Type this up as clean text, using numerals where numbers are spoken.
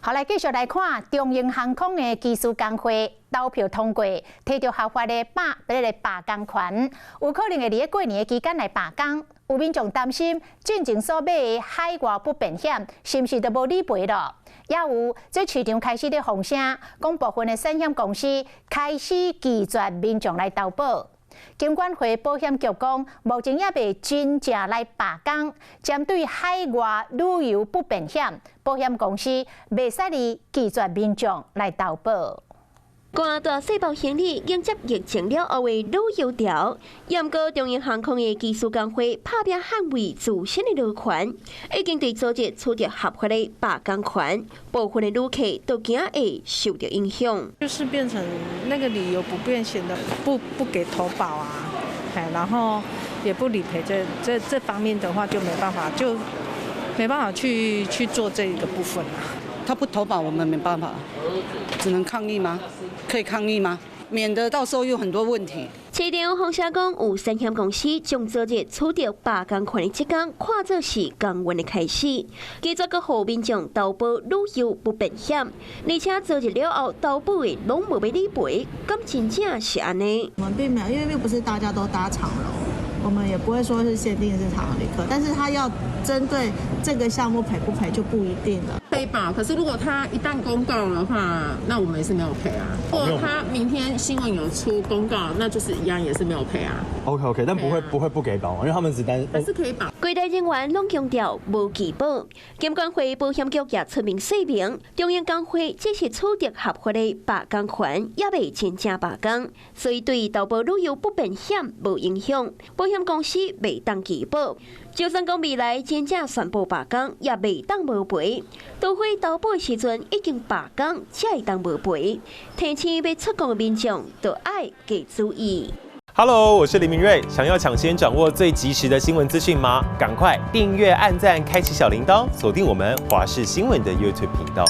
好，來繼續來看長榮航空的機師工會投票通過，提著合法的罷工權，有可能會佇咧過年的期間來罷工。有民眾擔心，進前所買的海外不便險，是毋是就無理賠囉？也有這市場開始咧風聲，講部分的產險公司開始拒絕民眾來投保。金管會保險局講，目前猶未真正來罷工，針對海外旅遊不便險，保險公司袂使哩拒絕民眾來投保。掛大細包行李迎接疫情了後的旅遊潮，毋過長榮航空的機師工會拍拚捍衛自身的勞權，已經佇昨日取得合法的罷工權，部分的旅客都驚會受著影響。就是變成那個理由不便顯得不給投保啊，然後也不理賠，這方面的話就沒辦法，就沒辦法去做這個部分啦。他不投保，我們沒辦法，只能抗議嗎？可以抗議嗎？免得到時候有很多問題。市場風聲講，有產險公司將昨日取得罷工權的這工，看做是工運的開始，繼續閣予民眾投保旅遊不便險，而且昨日了後投保的攏無欲理賠，敢真正是按呢？我們並沒有，因為並不是大家都搭長榮，我們也不會說是限定是長榮旅客，但是他要針對這個項目賠不賠就不一定了。可以保，可是如果他一旦公告的話，那我們也是沒有賠啊。如果他明天新聞有出公告，那就是一樣也是沒有賠啊。 OK，但不會不給保，因為他們只擔還是可以保。櫃台人員攏強調無拒保，金管會保險局也出面說明，長榮工會這是取得合法的罷工權，猶未真正罷工，所以對投保旅遊不便險無影響，保險公司袂當拒保。就算講未來真正宣布罷工，也袂當無賠。除非投保的時陣已經罷工，才會當無賠。提醒欲出國的民眾，就愛加注意。 Hello，我是林明瑞。想要搶先掌握最及時的新聞資訊嗎？趕快訂閱、按讚、開啟小鈴鐺，鎖定我們華視新聞的 YouTube 頻道。